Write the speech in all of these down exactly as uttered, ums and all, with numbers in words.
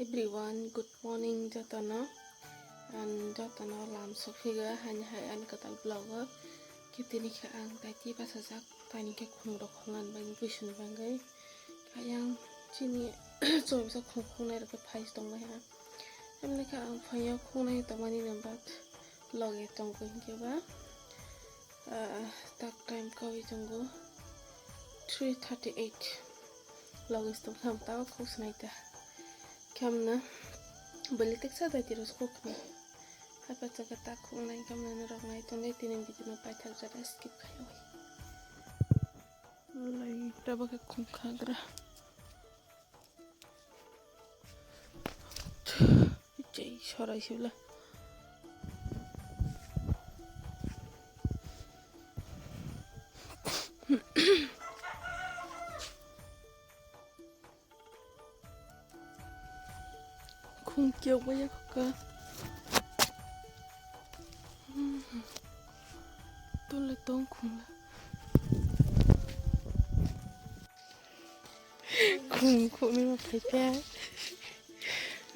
Everyone, good morning jotono. Ang jotono lam sophigo, hani hai ani kwtal vlog o. Khe tini khe ang daiti bachajak, tani khe khungrok khungna bagwi, buisuni bagwi. Khe ayang chini chobisa khung khungnai rok khe phai tongbai ha. Emni khe ang phaio khungnai tongmani no, but loge tongo hinkhe ba, ah, tak time kawi tongo three thirty eight. Loge tong khe ang tao khuk swnai ta. Khe amna bwlwi teksa dai tiro khuk ni. Hai pacha khe tak khuk nai khe amna norok nai tongnai tini video no paithak jora skip khai oi. Lai ta ba khe khung khagra. Chei sorai sibla. Khung kiok bai yakho ka. Tole tong khung la. Khung khung ni ma phai kha.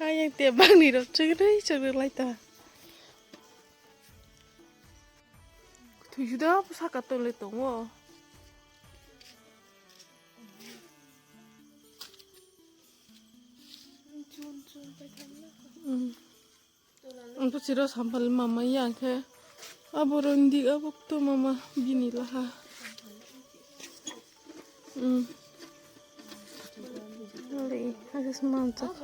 Ayang te bang ni rok chwgri chwgri lai ta. Thwi juda saka tole tongo. Ang to chiro sampal mama yang khe. Abo rondi abo to mama bini laha. Hmm. Lei, age semanchak.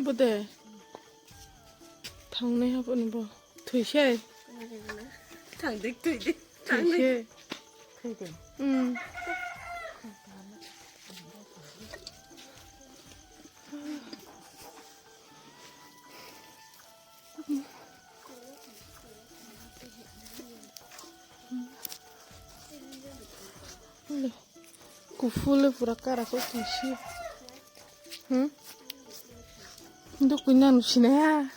Bode. Thangnai habo ni bo. Thwisai. Thangdik, thwidik, thangdik. Thwisai. Thwidik. Hmm. Kuphur le pura kara kok tongsi. Hmm? Dukui nang sinaya.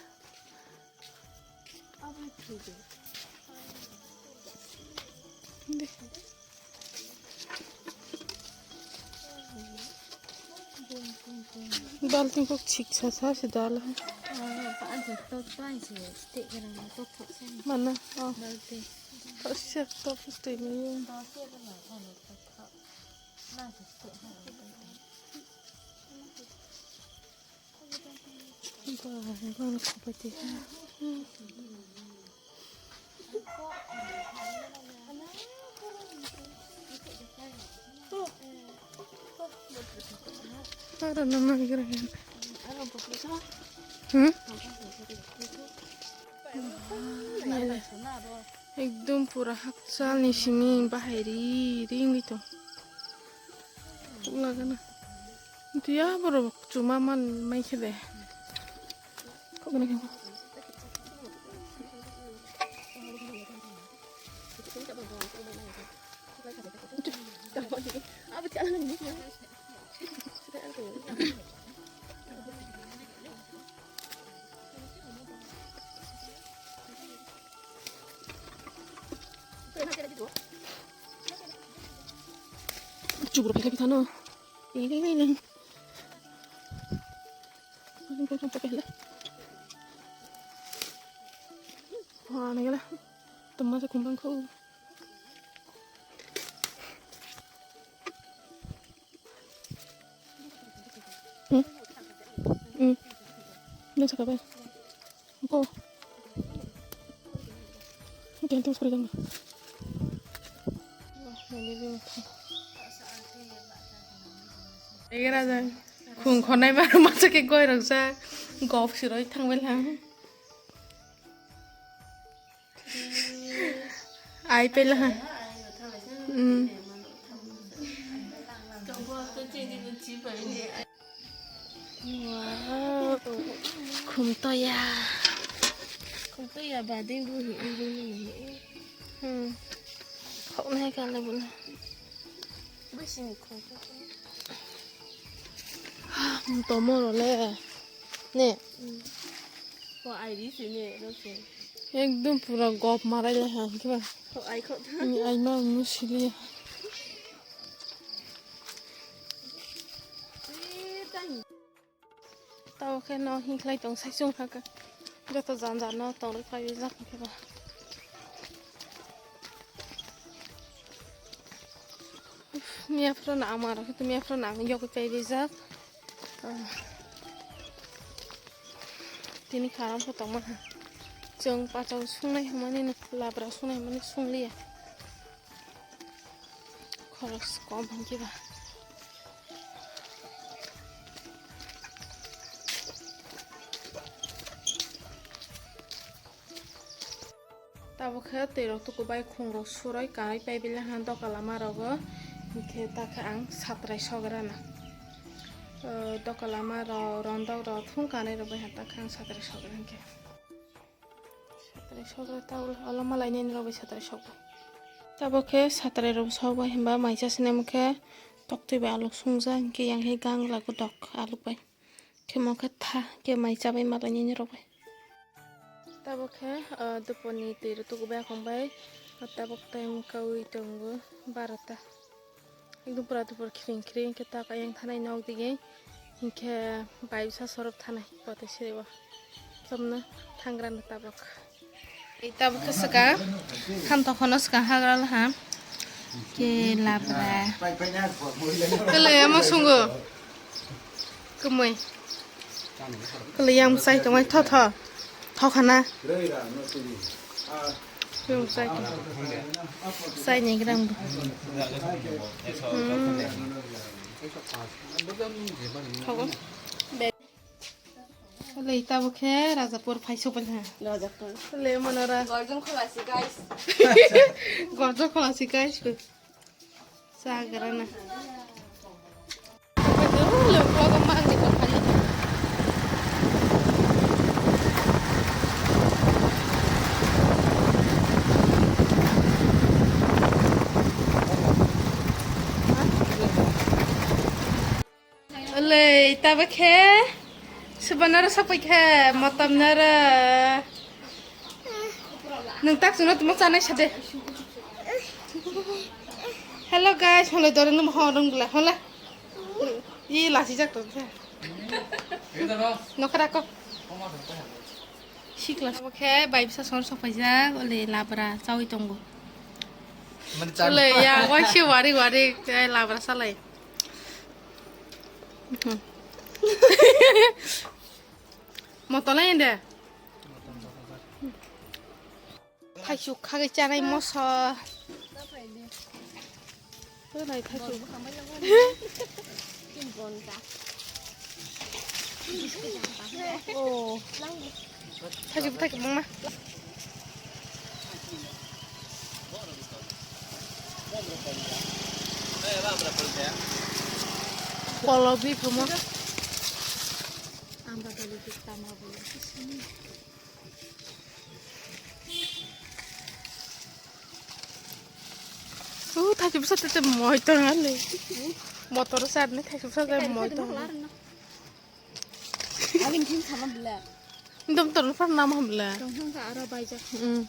Balting kok siksa sa si dal. Mana? Oh. Kok siak to pasti ni. Hmm? Ekdom pura hakchal ni simi bahai ri ri wngwi tong. Kok lagana. Tiya borok chuma man mai khe de. Kok gana khe. Chubur phaikha pithano. Ini ini ini. Ini kau sampai pehla. Wah, nagala. Teman sa kumbang kau. Hmm? Hmm. Ini cakap apa? Ko. Khung khonai ba masa khe goi rok sa gop siroi thang bai lang. Ai pela ha. Hmm. Wow. Khumtoya. Khumtoya bading bu hi, bu hi, hi. Hmm. Khok nai kala bu na. Bu sini khumtoya. Tomo role. Ne. Hmm. Ko ai ri sini, ro se. Ekdom pura gop marai le ha, kiba. Ko ai khok. Ni ai ma musili. Oke no hinkhlai tong sai chung haka. Joto jan jan no tong rwk pai jak khe ba. Miya phuru na ama rok miya phuru na yogwi pai rijak. Ah. Tini karam pho tongma ha. Chwng pachao sungnai hwnmani no, labra sungnai hwnmani sungliya. Khoros kom hwnkhe ba. Tabuk khe twi rok tuku bai khung rok suroi kanwi pai bile ha doka lama rogo. Hinkhe ta khe ang satrai sogra na. O doka lama rok rondok rok thung kanwi rok bai ha ta khe ang satrai sogra hinkhe. Satrai sogra ta ulo ola malai nini rok bai satrai sokbai. Tabuk khe satrai rok sokbai hwnba mai chasinai mokhe toktwi bai aluk sungja hinkhe yang khe gang lago dok aluk bai. Khe mo khe tha khe mai chabai malai nini rok bai. Tabuk khe, ah, dopor ni twi rok tuku bai akhong bai. Tabuk time kaui tongo barota. Ekdom pura dopor khiring khiring khe tak ayang thanai nok dige. Hinkhe bai bwsa sorop thanai kote siribo. Thumna thangrana tabuk. Ei tabuk khe swkang, han tokhono swkang hagra laha. Khe labra. Tele ama sungo. Kwmwi. Kwlwi yang chai tongmai tho tho. Tho khana. Kwlwi chai tong. Chai ni gram. Hmm. Thogo. Lei tabuk khe Rajapur phai sopani ha. Rajapur. Lei manara. Gorjong kholasi guys. Gorjong kholasi guys. Sagrana. Olei, tabo khe, subana ro sapai khe, motom na ro. Nwng tak chwngno tamo chanai sade. Hello guys, holoi dore nung ho rung bla, hola. I lasi jak to. Nokra ko. Sikla. Tabo khe, bai bwsa sor sapai jak, olei labra, chawi tongo. Mani chan. Olei, ya, wai se wari wari, eh, labra salai. Mhm. Moto lai ende. Thaisuk khagwi chanai moso. Thanai thaisuk. Oh. Thaisuk thaisuk mama. Polo bi phumo. Amba dali tama bolo. Uh, thaisuk bwsa tete moi tong ale. Motor sar ni thaisuk bwsa tete moi tong. Agin thin sama bela. Dom tor far nama bela. Tong thang ka aro baijak. Hmm.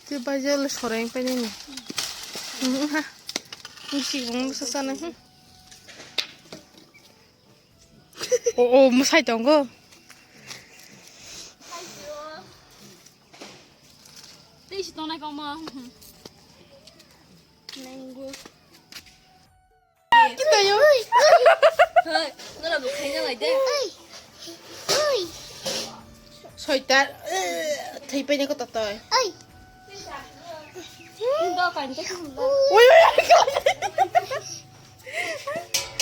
Ti baijak le soreng pe ni. Hmm, ha. Misi bung bwsa sana. Hmm. Oh, oh, mwsai tongo. Tei si tongnai kok mo. Nanggo. Kita yo. Hoi, nora bo khaina lai de. Soita, eh, thei paina ko totoi. Oi. Ui,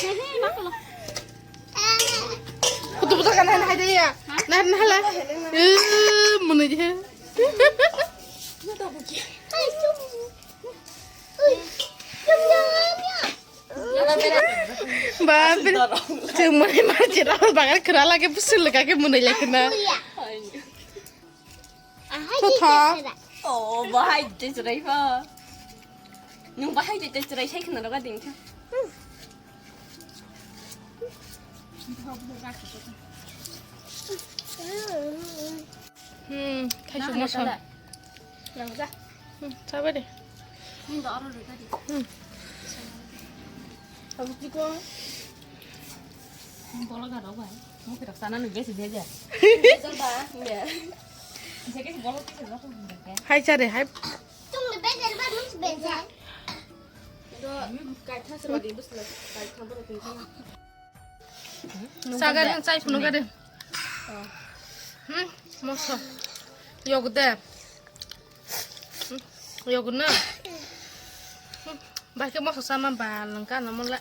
ui, ui. Kutu buta kan hai hai de ya. Nah, nah lah. Eh, mana dia? Ba, chwng mani ma chira bagar khra lage, busul lage ke munai lage na. Tho, tho. Oh, bahai de chwrai pha. Nung bahai de chwrai sai khna roga ding kha. Hmm, thaisuk moso. Hmm, sabai de. Hmm. Abo chikon. Bola gana bai. Mukhe rok sana nung besi beja. Beja ba, ya. Bisa kesi bolok kesi bolok nung beja. Hai chare, hai. Tung beja ba, nung beja. Do, kaitha se badi bus la, kaitha bolo tung. Sagar nung chai phunu gade. Hmm, moso. Yok de. Hmm, yok na. Hmm, bai ke moso sama ba langka na mola.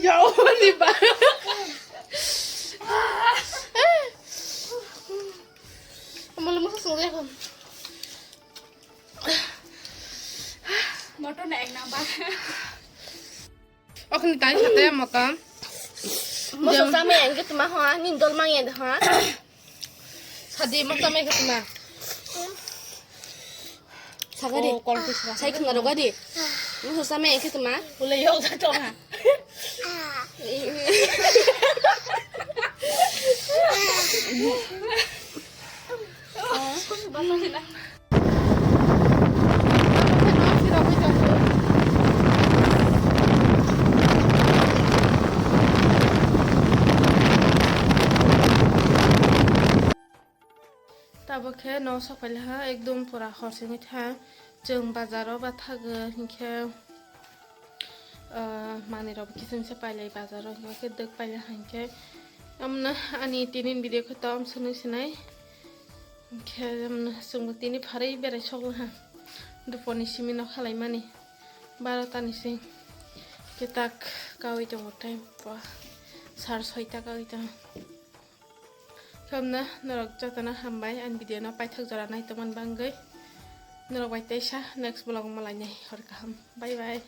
Ya, oh, ni ba. Mola moso sung ya kon. Motor na ek number. Okni tani sate motom. Moso samai ang ke tuma ho, ni dol mang ya de ho. Sadi motom ke tuma. Sagari. Oh, kol kisra. Sai khna roga di. Moso samai ang ke tuma. Ule yo ga to ha. Tabuk khe no sok pailaiha, ekdom pura hor singwi tha. Chwng bazaro ba thago hinkhe, ah, manwi rok kisa misa pailai bazaro, hinkhe dwk pailai hinkhe. Amno ani tinin video khe tom swnwi sinai. Hinkhe amno chwngbo tini pharwi berai sok laha. Duponi simi no khalaimani. Baro tani sing. Hinkhe tak kaui tongo time pa sar soita kaui tongo. Khamna norok jotono hambai ani video no paithak jora naitokmani bangwi. Norok bai teisa next vlog o malainai hor kaham. Bye bye.